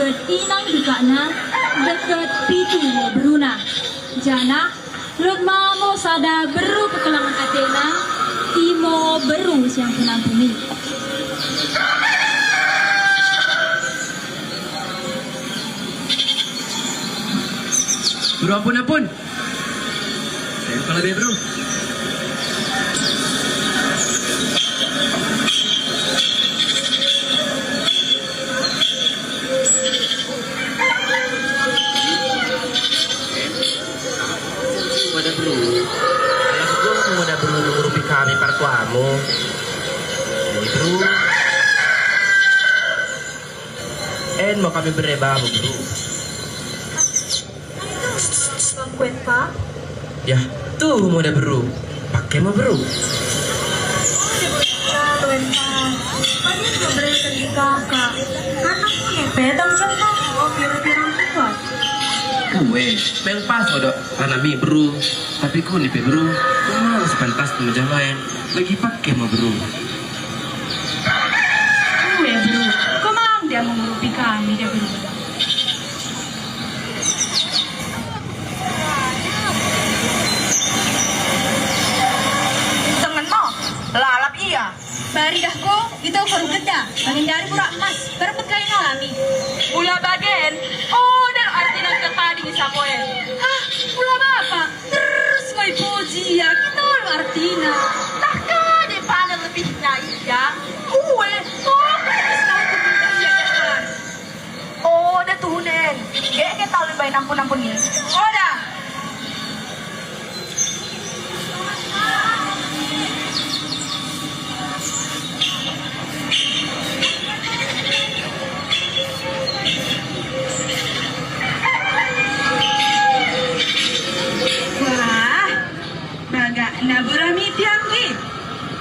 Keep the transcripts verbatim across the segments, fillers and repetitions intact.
Inang dukakna dekket pitu mo berruna. Janah lot ma mo sada berru kekelengen atena, imo berru si ampun-ampun i. Berru ampun-ampun. Saya kala be, berru. Mo da berru. Alas gua mo da berru mengurupi kami partuamu. Ni berru. En mo kami berre bamu, berru. Bangkuen, Pa? Yah, tuhu mo da berru. Pakke mo berru. Bangkuen, Pa. Kami berre di kakak. Karena kune pe tanggung jawab kami, oh, piro-piro buat. Kue, memang pas odo karena mi berru. Tapi kune pe berru. Memang sepantas mo jalo en. Bagi pakke mo berru. Kue berru. Ko mang dia mengurupi kami dia berru. Tengen mo, lalap ia. Bari dah ko, itu baru geda, bagendari burak emas, baru pekkaina kami. Mula bagen, oh, dan artina kekading sapoen. Hah, mula bapa, terus mo ipuji ia, kita lo artina. Tah kade panen lebihna ia. Ue, oh, terus kau kemudian ia dahan. Oda tuhu nen, gek ke tali bain ampun-ampun i. Oda. Wah, bagakna berru mi tiang ki.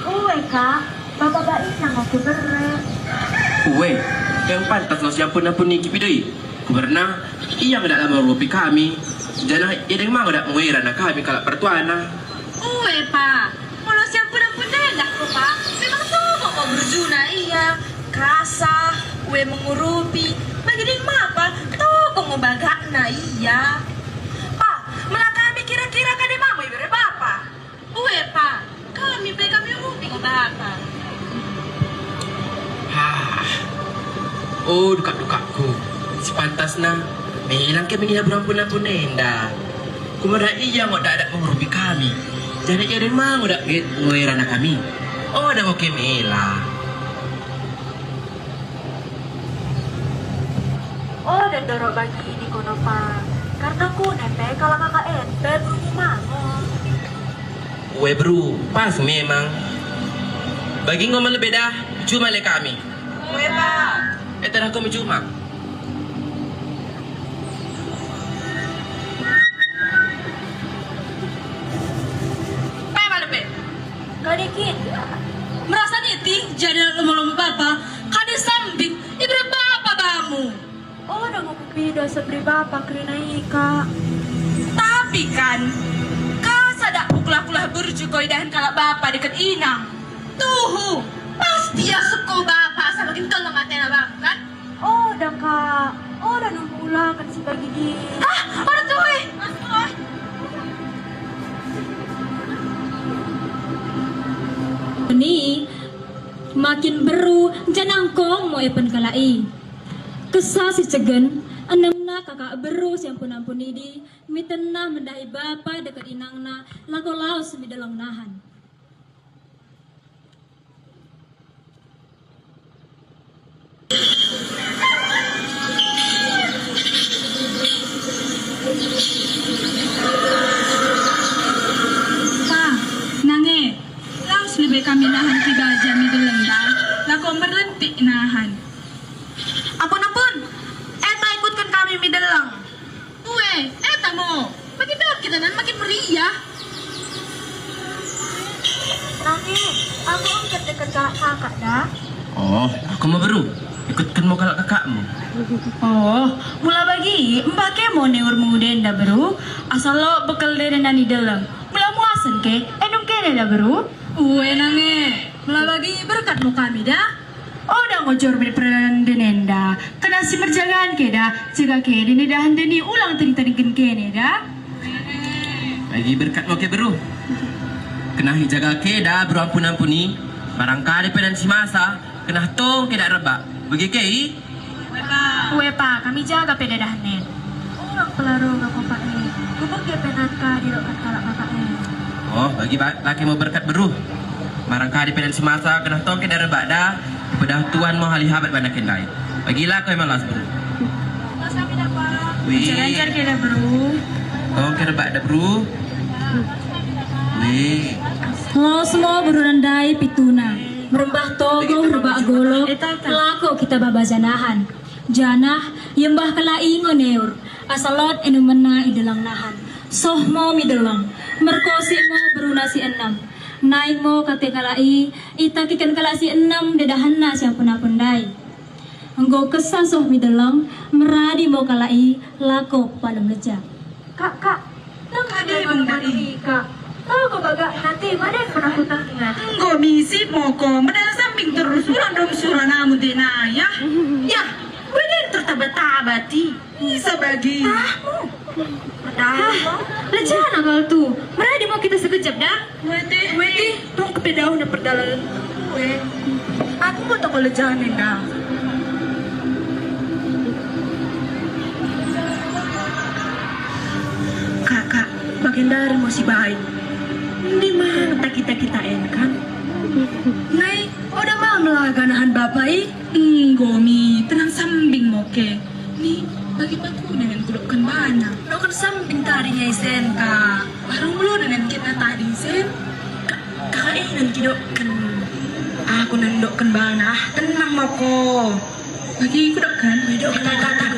Ue, Kak. Bapa ba inang ngo kuberre. Ue, deng pantas ngo si ampun-ampun i kipidoi. Kuberna, ia ngo dak la mengurupi kami. Janah ia deng ma ngo dak menguera na kami kalak partuana. Ue, Pa. Molo si ampun-ampun enda ko, Pa. Memang toko ngo berjuna ia. Kasah, ue mengurupi. Bagi deng ma, Pa. Toko ngo bagakna ia. Pa, mela kami kira-kira kade ma mo iberre bapa. Ue, Pa, kami pe kami urupi ngo bapa. Hah. Oh, dukak-dukakku. Sipantasna, mela ngo kami nina berru ampun-ampun enda. Kumerna ia ngo dak-dak mengurupi kami. Janah ia deng ma ngo dak get menguera na kami. Oda ngo ke mela. Oda ndorok bagi idi kono, Pa. Karna kune pe kalak kakak en pe berru ngo ma ngo. Ue berru, pas memang. Bagi ngo melebbe dah, cuma le kami. Ue, Pa. Eh, tadahko mi cuma. Pe melebbe. Kade kin. Merasa niti jadi lomo-lomo bapa, kade sambing, iberre bapa bamu. Oda ngo kupido seberre bapa kerina i, Kak. Tapi kan, kasa dak pekulah-kulah burju ko idahen kalak bapa dekket inang. Tuhu, pasti ia sukko bapa asa bagi kelleng atena bamu kan? Oda, Kak. Oda nunggu ulaken si bagidi. Hah? Oda tuhu i. Ni, makin berru, janah ngkong mo epen kalak i. Kessa si cegen, ennemna kakak berru si ampun-ampun idi, mi tenah mendahi bapa dekket inangna, lako laus mi delleng nahan. Pa, nange, laus lebbe kami nahan kibaja mi delleng da, lako merlentik nahan. Ampun, ampun, eta ikutken kami mi delleng. Ue, eta mo. Makin deket kita nan makin meriah. Nange, aku engket dekket kalak kakak da. Oh, aku mo berru. Ikutken mo kalak kakakmu. Oh, mula bagi, mbah ke mo ne ur mengudenda berru. Asal lo bekkel dene nani delleng. Mula muasen ke, endum kene da berru. Ue nange, mula bagi berkat mo kami da. Oda Ojor bede perdalanen enda, kennah simerjagaan ke da, jaga ke ende dahanen i, ulang tading-tadingken ke ne da. Bagi berkat mo ke beru. Kennah ijaga ke da beru ampun-ampun i, marang kade pe danen si masa, kennah tong ke dak rebbak. Bagi ke i? Uepa, kami jaga pe da dahanen. Ulang pella roga ko, Pak e. Kubege pe nan kade idokken kalak Kakak e. Oh, bagi ba-, la ke mo berkat beru. Marang kade pe danen si masa, kennah tong ke dak rebbak da, pedah Tuan mo hali habat bana ke ndai. Bagi la ko e malas beru. Wih. Lancar-lancar ke da beru. Tong ke rebbak da beru. Wih. Laus mo beru nandai pituna. Merembah togoh rebbak golok, lako kita babaja nahan. Janah iembah kalak i ngo neur, asa lot enu mena i dellang nahan. Soh mo mi dellang, merkosik mo beruna si enem. Naing mo kate kalak i, itakiken kalak si enem de dahanna si ampun-ampun ndai. Enggo kessa soh mi dellang, meradi mo kalak i lako pepalem leja. Kak, Kak, tang ade bung bak i, Kak. Tah ko bagak nate, madeng pernah kutengah. Enggo mi sip mo ko, medal sambing terus, ulang dom sura namu dena, yah. Yah, beden tertabat-tabat i. Isa bagi. Tahmu. Medal mo. Lejana kal tu. Meradi mo kita sekejap da. Wete, wete, tong kepe dauhna perdalan. Ue. Aku mo toko lejana enda. Kak, Kak, bagendari mo sibaing. Ndi mang takita-kita en kan? Nai, oda ma melaga nahan bapa i? Enggo mi, tenang sambing mo ke. Ni, bagi paku dengan kudokken bana. Dokken sambing tading isen, Kak. Baru mula dengan kita tading sen. Ka-, Kak e nan kidokken. Aku nan dokken bana, ah, tenang mo ko. Bagi kudokken, kudokken, Kak, Kak.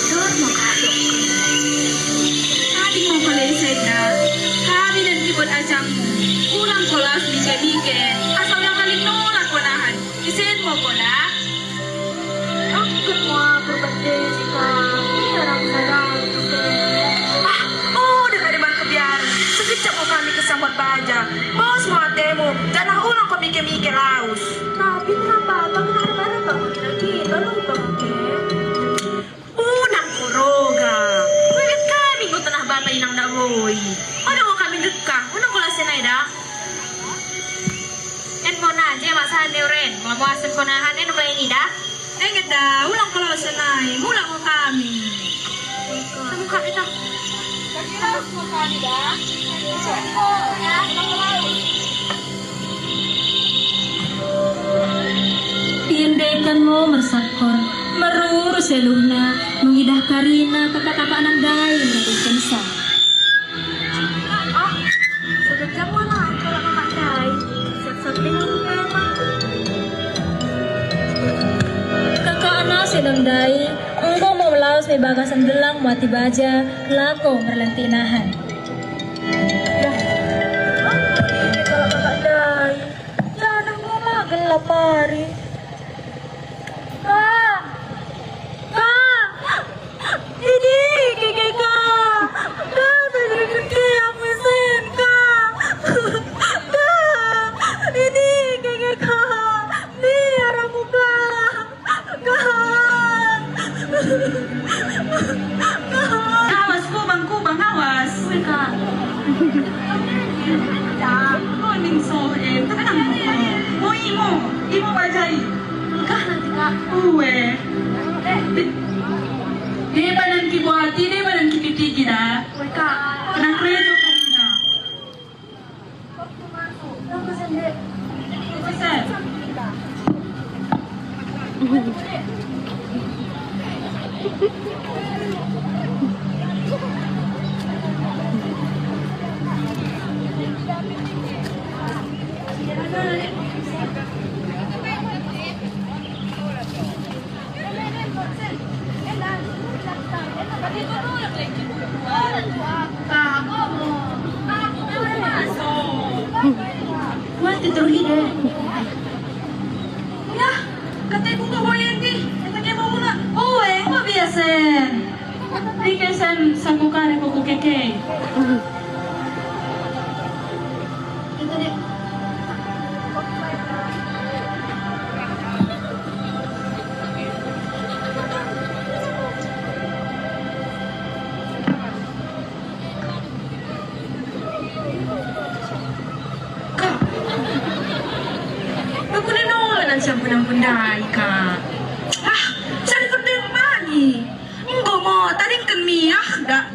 Dor mo kado. Tading mo ko lesen da. Kami dan kibot ajangmu. Ulang ko laus mike-mike. Asa ulang kali nola ko nahan. Isen mo ko da. Aku ket mo akur bak desi ka. Ni orang sadar isen. Ah, oh, dengan deban kebiar. Sekejap mo kami kesambot baja. Bos mo atemu. Janah ulang ko mike-mike laus. Tapi kenapa abang harap-harap bangun lagi? Kalau abang ke. Unang ko roga. Kuinget kami enggo tenah bapa inang dak boi. Oda ngo kami ndekkah. Unang ko lasen ai da. En mo naja mak sande uren. Mula muasen ko nahan en mulai ini da. Inget da, ulang ko lasen ai. Mula ngo kami. Temu kami tah. Iendeken mo mersakkor, merurus eluhna, mengidah karina kakak-kakakna ndai meruruskensa. Ah, sekejap mo lah, kalau kakak ndai. Siap-siap deh, Mama. Kakakna si enem ndai, enggo mo melaus mi bagasen dellang muati baja, lako merlentik nahan. Dah, ampun ini kalau kakak ndai. Janah ngo ma gelap ari. Kak! Kak! Idi, keke, Kak! Kak, tadi keke aku isen, Kak! Kak! Idi, keke, Kak! Ni arahmu, Kak! Kak! Kak! Awas, kubang, kubang, awas. Ui, Kak. Koning soh en, tenang mo. Mo imo, imo baja i. Engkah nanti, Kak. Ue. Deba nan kibuati, deba nan kipitiki da. Ue, Kak. Tenang rejo karina. Mate terus ide. Yah, kateku ngo boyen di, eta nge mau mula. Oh, eh, ngo biasa. Dike sen saku kare kuku keke. Siampun-ampun ndai ka. Ah, sari kordeng mani. Enggo mo tadingken mi ah, dak.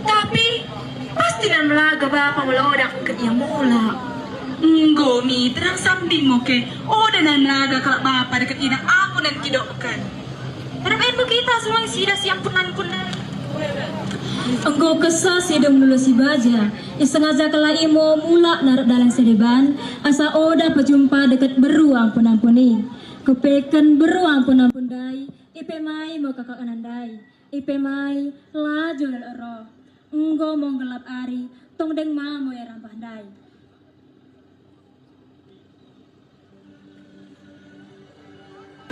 Tapi pasti nan melaga bapa mula oda dekket ia mula. Enggo mi, tenang sambing mo ke. Oda nan melaga kalak bapa dekket inang, aku nan kidokken. Terbaik mo kita semua sida siampunampun ndai. Enggo kessa sidung nulusi baja, isengaja kalak i mo mula narap dalan sideban, asa oda pejumpa dekket berru ampun-ampun i. Keppeken berru ampun-ampun ndai, i pe mai mo kakak anak ndai. I pe mai, laju lel ero. Enggo mo nggellap ari, tong deng ma mo ia rambah ndai.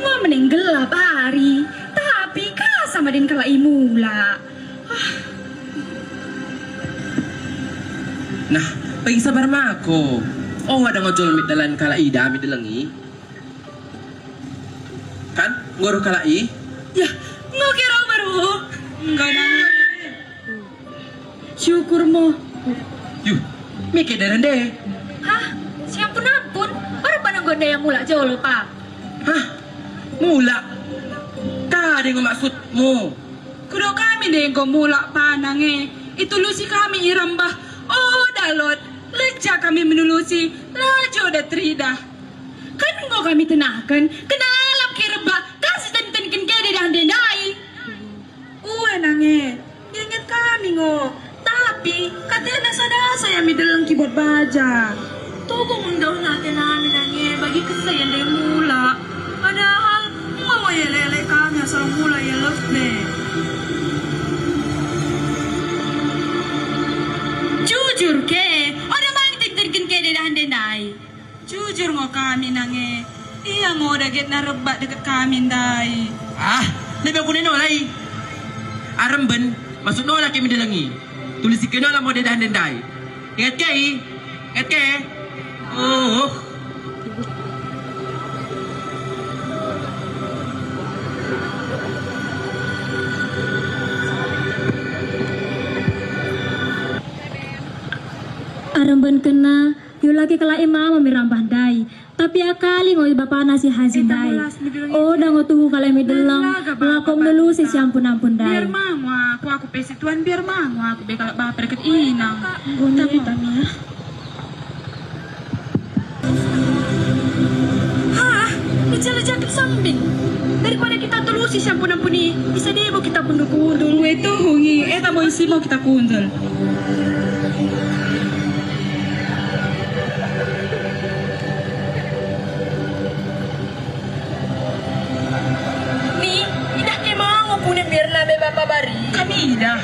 Enggo meneng nggellap ari, tapi kasa madeng kalak i mula. Ah. Nah, pagi sabar mako. Oh, oda ngo jolo midalan kalak i da midelleng i. Kan, enggo roh kalak i? Yah, enggo ke roh baru. Enggo na. Syukur mo. Yuh, mi ke dadah nde? Hah, siampun-ampun. Baru pa enggo ndai ia mula jolo pa. Hah, mula? Kade ngo maksudmu? Kudok kami nde enggo mula pa nange. Itulusi kami i rambah. Oda lot. Leja kami menulusi. Laju oda teridah. Kan enggo kami tenahken, kena lalap ke rebbak, kan sitentenken ke dadah nde ndai. Ue nange, ngenget kami ngo, tapi katena sada-sada ia midelleng kibot baja. Togo mendauh ate nami nange bagi kessa ia ndai mula. Padahal enggo mo ia elek-elek kami asal mula ia lebe. Jujur ke, oda mang tengtengken ke dadah nde ndai. Jujur ngo kami nange, ia ngo oda get na rebbak dekket kami ndai. Ah, lebe aku nai nola i. Aremben, maksud nola ke midelleng i. Tulusi ke nola mo dadah nde ndai. Inget ke i? Inget ke? Oh. Aremben kena, iulaki kalak i ma mo mi rambah ndai. Tapi akali ngo bapana si Haji ndai. Oda ngo tuhu kalak i midelleng, lako menulusi siampun-ampun ndai. Biar ma ngo aku, aku pe situan, biar ma ngo aku be kalak bapa dekket inang. Tapi Tamia. Hah, ijala jaket sambing. Daripada kita tulusi siampun-ampun i, bisa debo kita kundul-kundul. Ue tuhu ngi, eta mo isi mo kita kundul. Mi, idah ke ma ngo kunen biar nami bapa bari. Kami idah.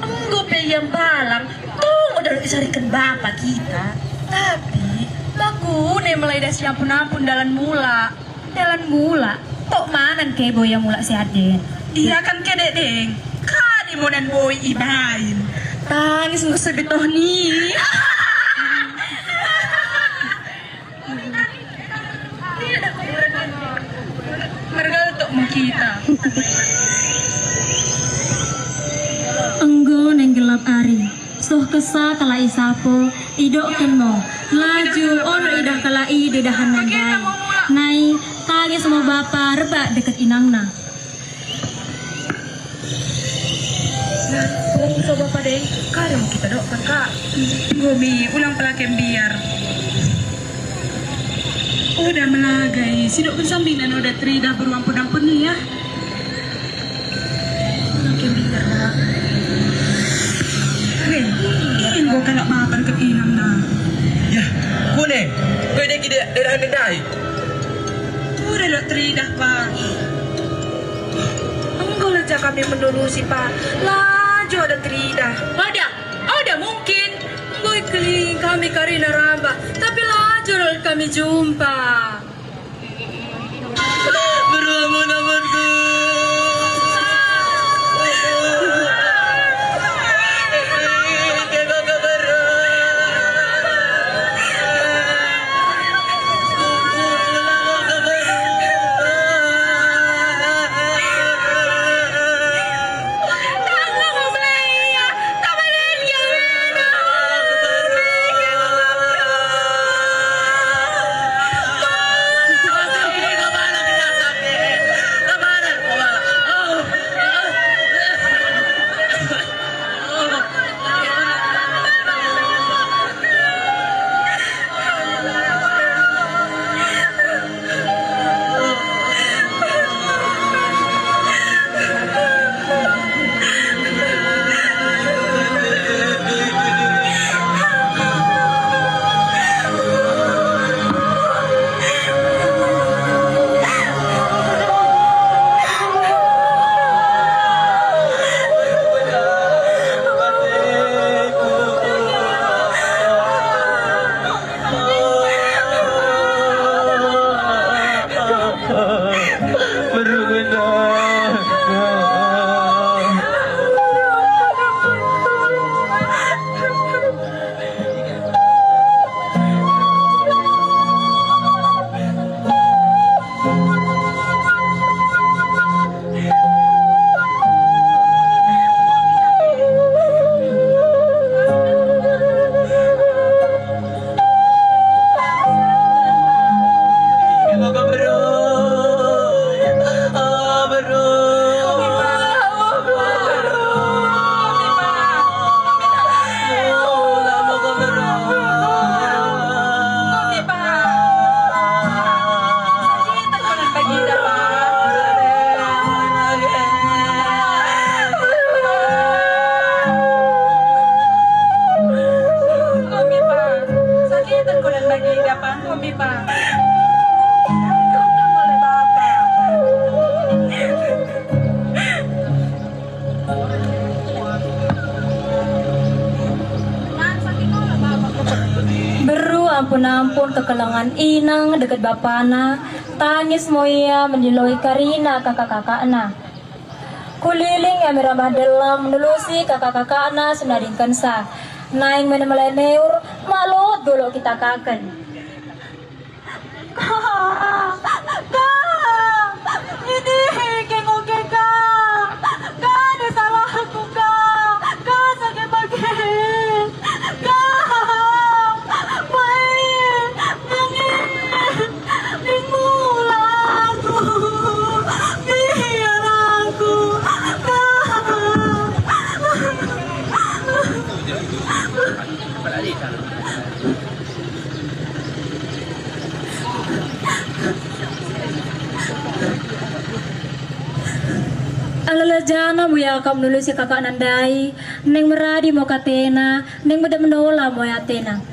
Enggo pe ia mbalang, tong oda lot isariken bapa kita. Tapi, bakune mela idah siampun-ampun dalan mula. Dalan mula, tok ma nan ke boi ia mula siaden. Ia kan ke deng, kade mo nan boi ibain. Tangis enggo sebetoh ni. Mergaltok mo kita. Enggo nai nggellap ari. Soh kessa kalak i sapo, idokken mo. Laju oda idah kalak i dadah nde ndai. Nai, tangis mo bapa rebbak dekket inangna. Nah, enggo so bapa deng, kade mo kita dokken ka. Enggo mi, ulang pella ke mbiar. Oda melaga i, sidokken sambing nan oda teridah berru ampun-ampun i ah. Enggo kalak bapa dekket inangna. Yah, kune, enggo idengki dadah nde ndai. Oda lot teridah pa. Enggo leja kami menulusi pa, laju oda teridah. Oda, oda mungkin. Enggo ikelingi kami karina rambah, tapi laju lot kami jumpa. Berru ampun-ampunku. Penampun kekelengen inang dekket bapana, tangis mo ia mendiloi karina kakak-kakakna. Kuliling ia merambah dellam menulusi kakak-kakakna sinadingkensa. Naing mene melai meur, malut gulok kitakaken. Ka, ka, idi kenggo ke ka, ka de salahku ka, ka sage bage. Ka, bae, nyanyi, ning mula aku, biar aku, ka. Ala lajana mo Jakob menulusi kakakna ndai, naing meradi mo katena, naing medem nola mo atena.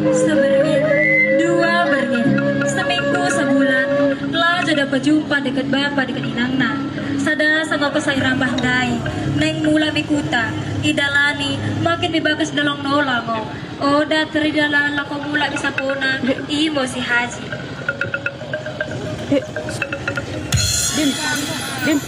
Seberngin, dua berngin, seminggu, sebulan, la jo dak pejumpa dekket bapa dekket inangna. Sada sanga kessa irambah ndai, naing mula mi kuta, idalani, makin mi bakas dellang nola ngo. Oda teri dalan lako mula mi sapona, imo si Haji. Din, Din.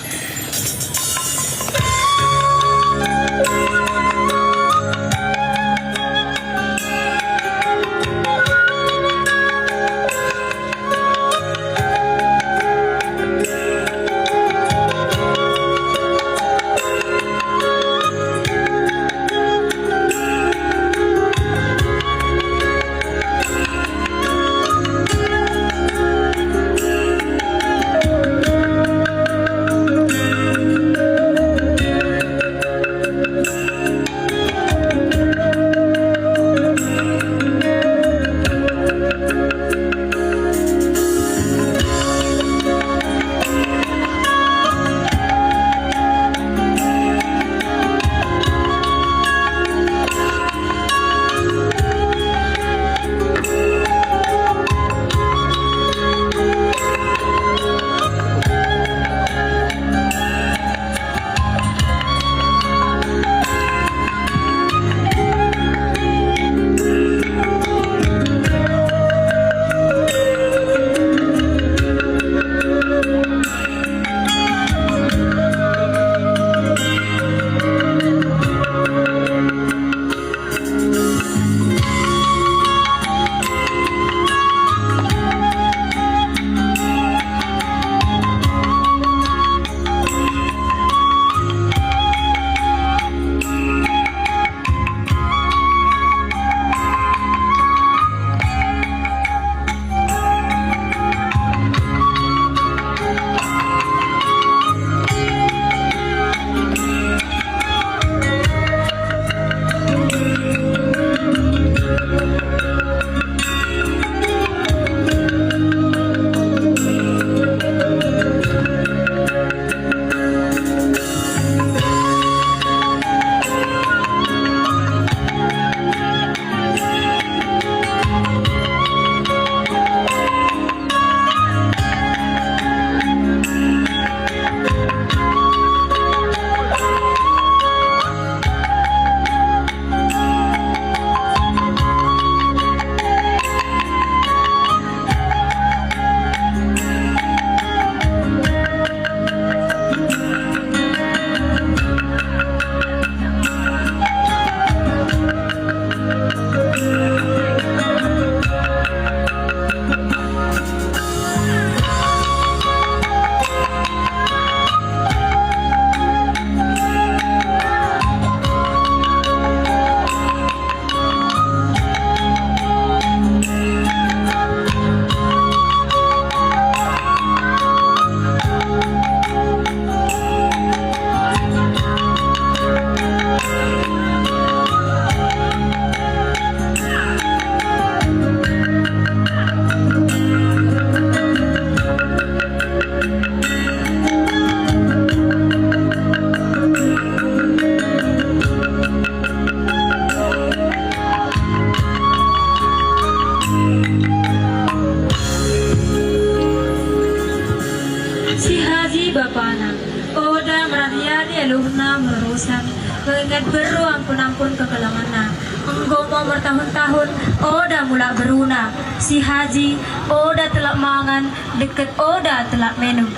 merurusan, menginget berru ampun-ampun kekelengenna. Enggo mo mertahun-tahun oda mulak berruna, si Haji oda telak mangan, dekket oda telak menum.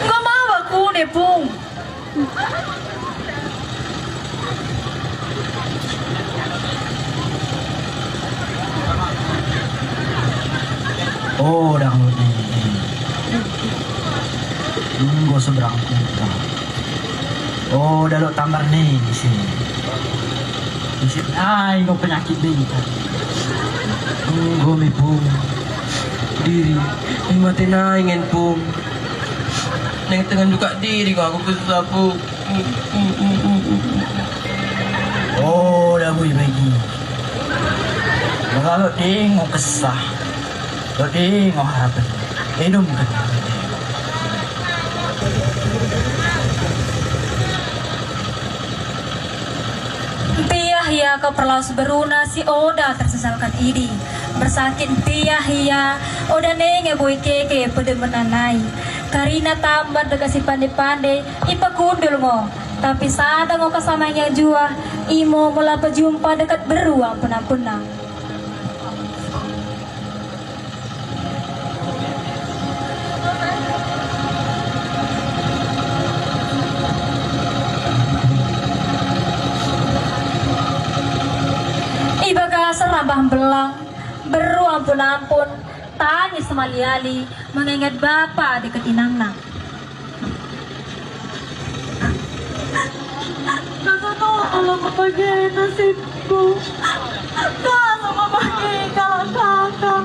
Enggo mo aku ne, Pung. Oh, dang lot ne. Enggo seberang kuta. Oh, dang lot tambar ne disi. Disi, ah, enggo penyakit ne. Enggo mi, Pung. Diri, i mate nai ngen, Pung. Neng tengen dukak diri ngo aku kessa, Pung. Oh, dang boi bagi. Maka lot ngo kessa. Lot ngo harapen. Idumken. Mpiah ia ko perlaus berruna si oda tersesalken idi. Mersakit mpiah ia, oda ne nge boi keke pedemmenna nai. Karina tambar dekket sipande-pande, ipekundul ngo. Tapi sada ngo kessa ma ia juah, imo mella pejumpa dekket berru ampun-ampunna. I bagasen rambah mbelang, berru ampun-ampun, tangis mali-ali, menginget bapa dekket inangna. Kasa nola mempage nasibku. Kasa mempage kalak kakak.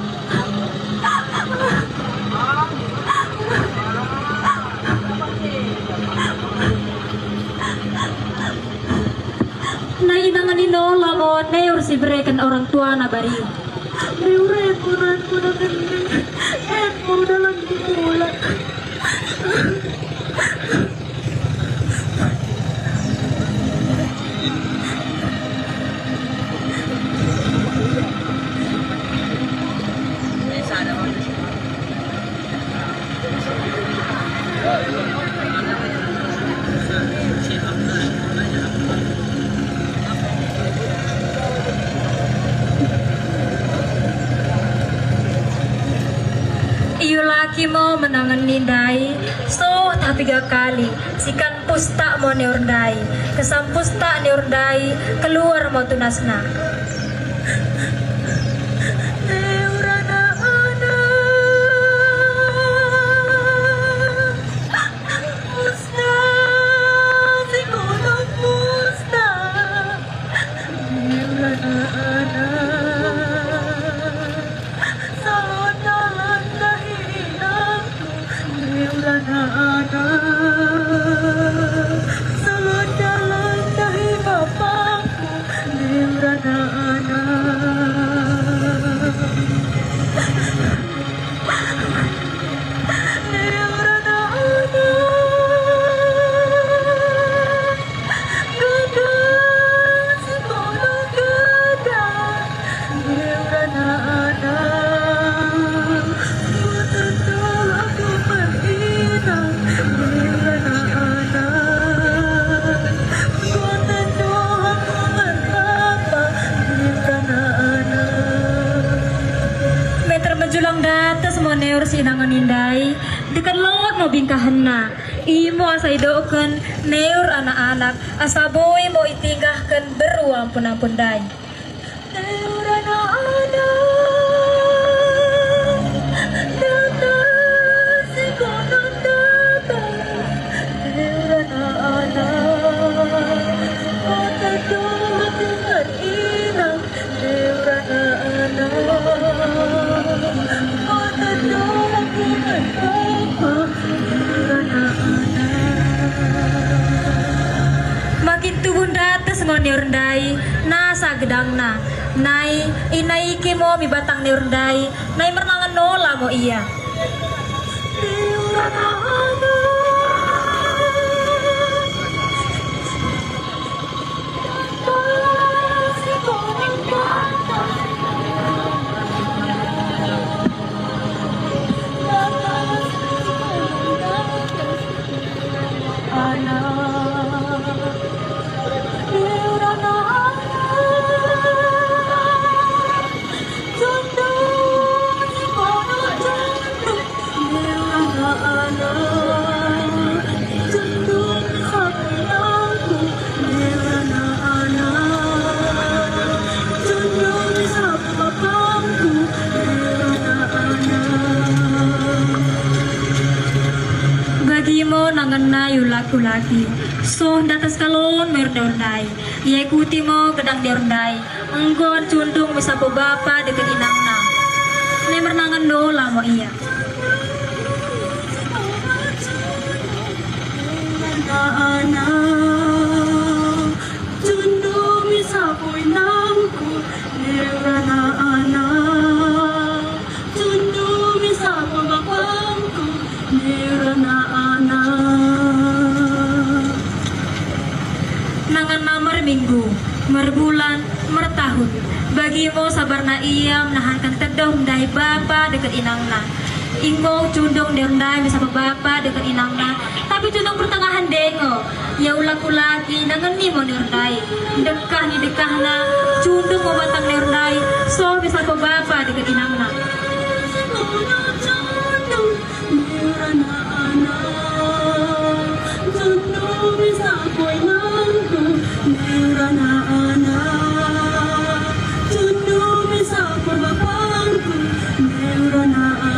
Nai inangen i nola mo neur siberreken orang tuana bariu. Neur e, punanku nai, en mo dalanku mulak. Iulaki mo menangen ni ndai, soh tah piga kali, sikan pustak mo neur ndai, kessa pustak neur ndai, keluar mo tunasna. Neur anak-anak. Pusna, si kono pusna. Neur anak-anak. Salonda-londa inangku. Neur anak-anak. Salonda-londa bapakku. Neur anak-anak. Meter mejulang dates mo neur si inangen i ndai, dekket lot mo bingkahenna. Imo asa idokken neur anak-anak, asa boi mo itinggahken berru ampun-ampun ndai. Neur anak-anak, datang si kono datang. Neur anak-anak, datang dengan inang. Makin tubuh ndates ngo neur ndai, nasa gedangna. Nai, inaike mo mi batang neur ndai, nai mernangen nola mo ia. Kulaki, soh ndatas kalon mo Nderundai. Ia ikuti mo gedang Nderundai. Enggo cundung mi sapo bapa dekket inangna. Nai mernangen nola mo ia. Cundung mi sapo inangku, Nderundai. Cundung mi sapo bapangku, Nderundai. Nanganna merminggu, merbulan, mertahun, bagi mo sabarna ia menahanken teddoh mendahi bapa dekket inangna. Enggo cundung Nderundai mi sapo bapa dekket inangna, tapi cundung pertengahen deng ngo. Ia ulak-ulaki, nangeni mo Nderundai. Ndekkah ni ndekkahna, cundung mo batang Nderundai, soh mi sapo bapa dekket inangna. Cundung mi sapo inangku, Nderundai. Cundung mi sapo bapangku, Nderundai.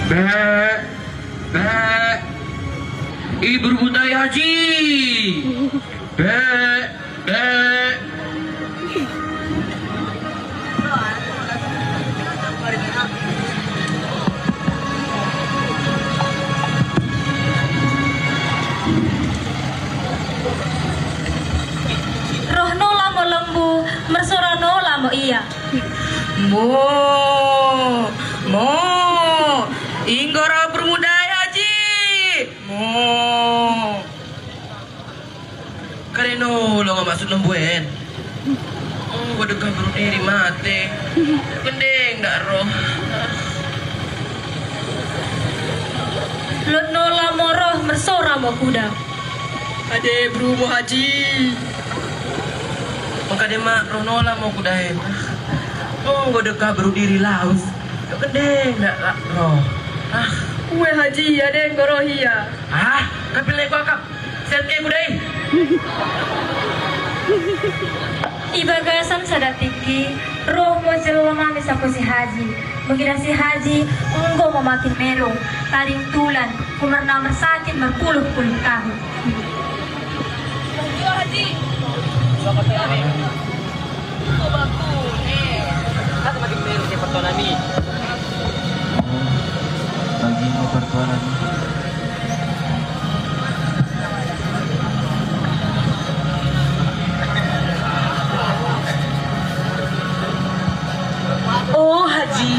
Bek, bek. I beru Nderundai Haji. Bek, bek. Roh nola mo lembu, mersora nola mo ia. Mo, mo, enggo rah beru Nderundai Haji. Mo. Kade nola ngo maksud lembu en. Enggo dekkah beru diri mate. Gendeng dak roh. Lot nola mo roh, mersora mo kuda. Ade beru mo Haji. Mengkade mak roh nola mo kuda en. Enggo dekkah beru diri laus. Gendeng dak roh. Ah. Ue Haji, ade enggo roh ia. Ah, kapil ne kuakap. Serke kuda i. I bagasen sada tingki, roh mo jelma mi sapo si Haji. Mengidah si Haji, enggo mo makin mello, tading tulan, umurna mersakit merpuluh-puluh tahun. Haji. Aku makin mello ke pertuanan i. Bagi ngo pertuanan i. Oh, Haji,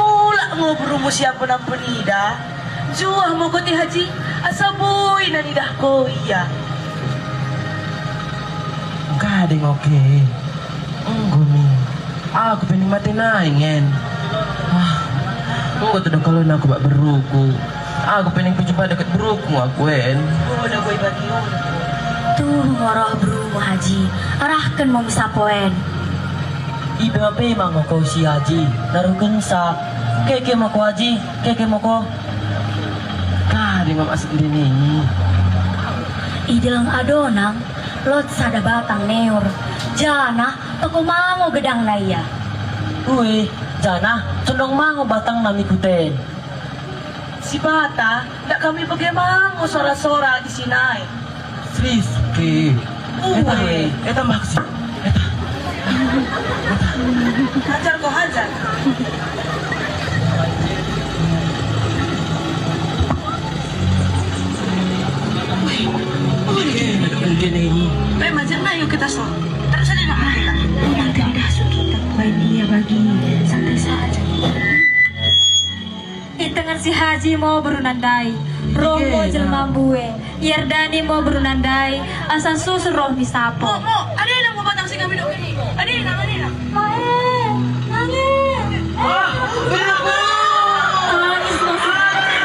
mulak ngo berumu si ampun-ampun idah. Njuah mo ko ti Haji, asa boi na nidah ko ia. Engkade ngo ke. Enggo mi. Aku pe ning mate nai ngo en. Ah, enggo teddoh kalon aku bak beruku. Aku pe ning pejumpa dekket beruku ngo aku en. Enggo da boi bagi on. Tuhu ngo roh berumu Haji. Arahken mo mi sapo en. I pe ma pe ma ngo ko si Haji. Naruhken sa. Keke mo ko Haji. Keke mo ko. Kade ngo maksud ndene i? I delleng Adonang, lot sada batang neur, janah toko ma ngo gedangna ia. Ue, janah condong ma ngo batangna mi kute en. Sipata, dak kami bage ma ngo sora-sora i sinai. Rizki. Ue. Eta, eta maksud. Eta. Hajar ko, hajar. Ue, ue, ue. Pe majar na, ayo kita so. Terus aja nak kita. Nanti dah so kita buat dia bagi. Santai saja. Itengen si Haji mo beruna ndai. Roh mo jelma mbue. Iardani mo beruna ndai, asa susur roh mi sapo. Mo, mo, adena mo batang si kami dokken i. Adena, adena. Mae, mange. Ah, berapa? Tangis mo si Haji.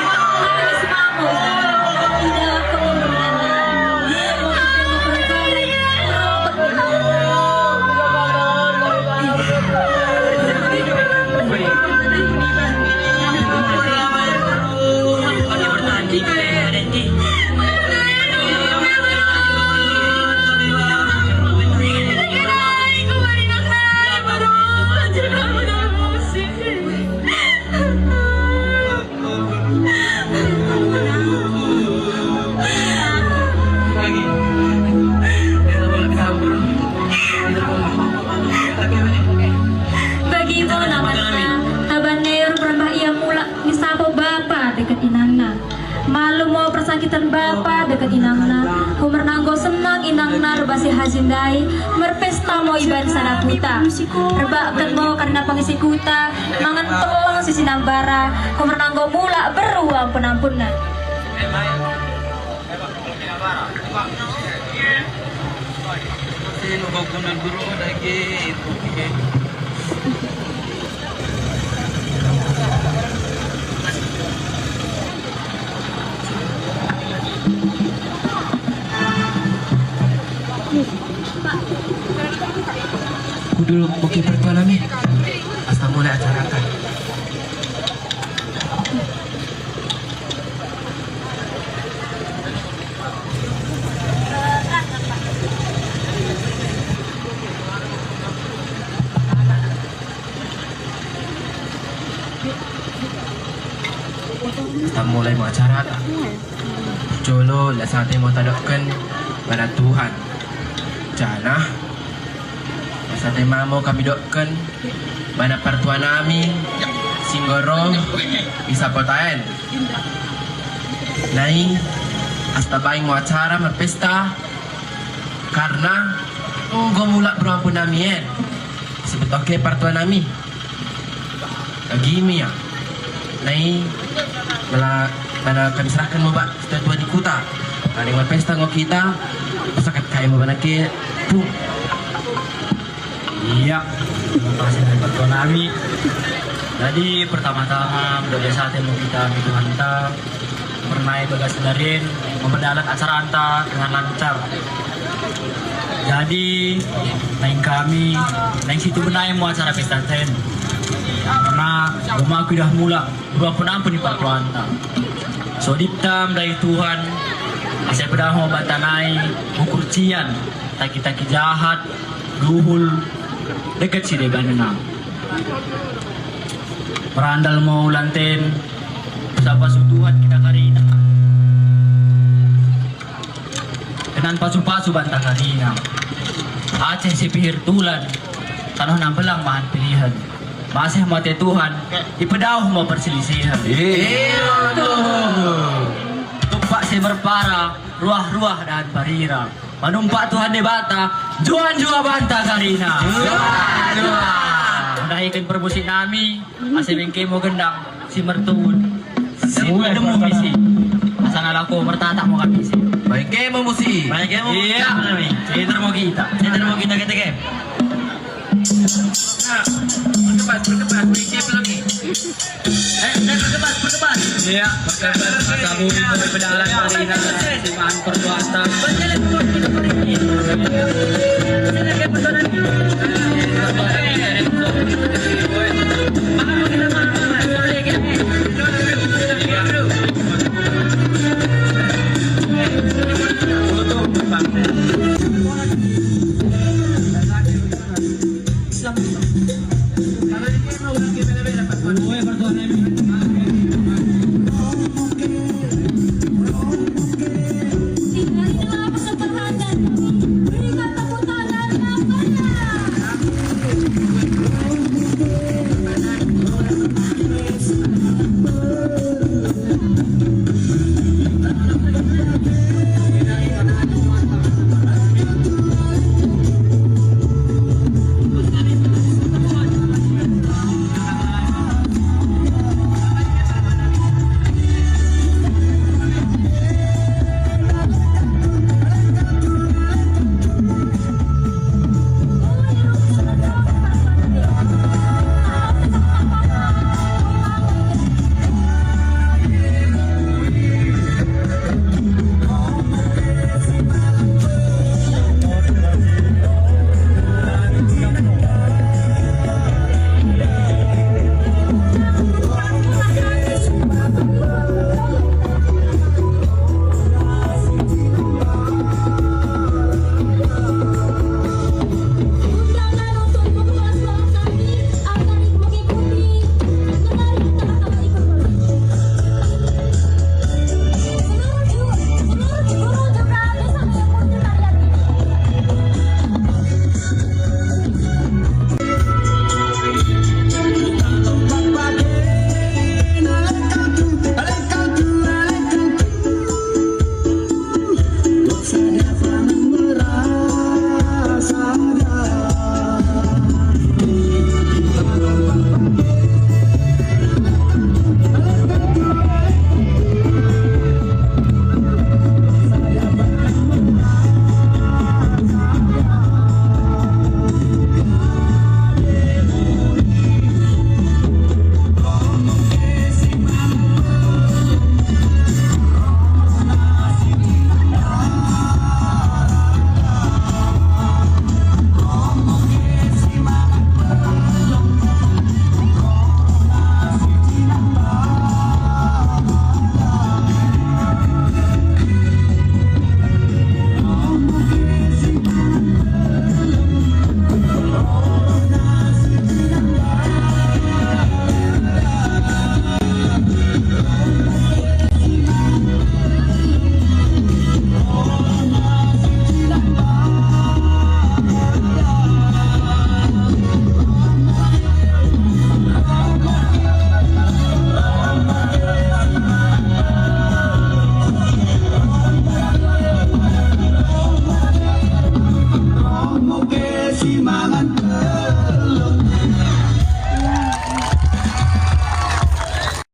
Tangis ma mo. Idalah kau beruna ndai. Ten bapa dekket inangna, kumernanggo senang inangna rebbak si hajin ndai, merpesta mo iban sada kuta. Rebbakken mo karina pengisi kuta, mangen telleng si sinambara, kumernanggo mulak berru ampun-ampunna. Kudul mo ke pertua nami, asa mulai acarata. Asa mulai mo acarata. Jolo las ate mo tadokken bana Tuhan. Janah las ate ma mo kami dokken bana pertua nami si enggo roh i Sapota en. Nai, asa tabaing mo acara merpesta, karna enggo mulak berru ampun nami en. Sibettoh ke pertua nami. Bagi mi ya. Nai, mela, mela kami serahken mo bak si tua-tua di kuta. Kami merpesta ngo kita, pesakat kai mo bana ke, pung. Iya, terima kasih dari pertua nami. Jadi pertama-tama, mendok las ate mo kita mi Tuhanta, pernah i bagas darin memperdalan acaranta dengan lancar. Jadi naing kami, naing situbu nai mo acara pesta ten. Karna enggo mo aku idah mulak berru ampun-ampun ni pertuanta. Sodipta mendahi Tuhan, asa ipedaoh mo banta nai ukur cian, taki-taki jahat, duhul, dekket sidebanna. Merandal mo ulanten, pasu-pasu Tuhan kita karina. Kenan pasu-pasu banta karina. Aceh sipihir tulan, tanoh nambelang mahan pilihen. Maseh mo ate Tuhan, ipedaoh mo perselisihen. Iya. Tumpak si merpara, ruah-ruah dahan parira. Manumpak Tuhan Debata, njuah-njuah banta karina. Njuah-njuah. Mendahiken permusik nami, asa baing ke mo gendang si mertuun, si nemu misi. Asa nalako mertatap mo kami isi. Baing ke mo musik. Baing ke mo musik. Iya. Citer mo kita. Citer mo kita, kita ke. Nah, perkepas, perkepas, baing ke lagi. Eh, eh, perkepas, perkepas. Iya, perkepas. Asa bui, bui pedalan, pedalan, pedalan. Simaan perbuatan.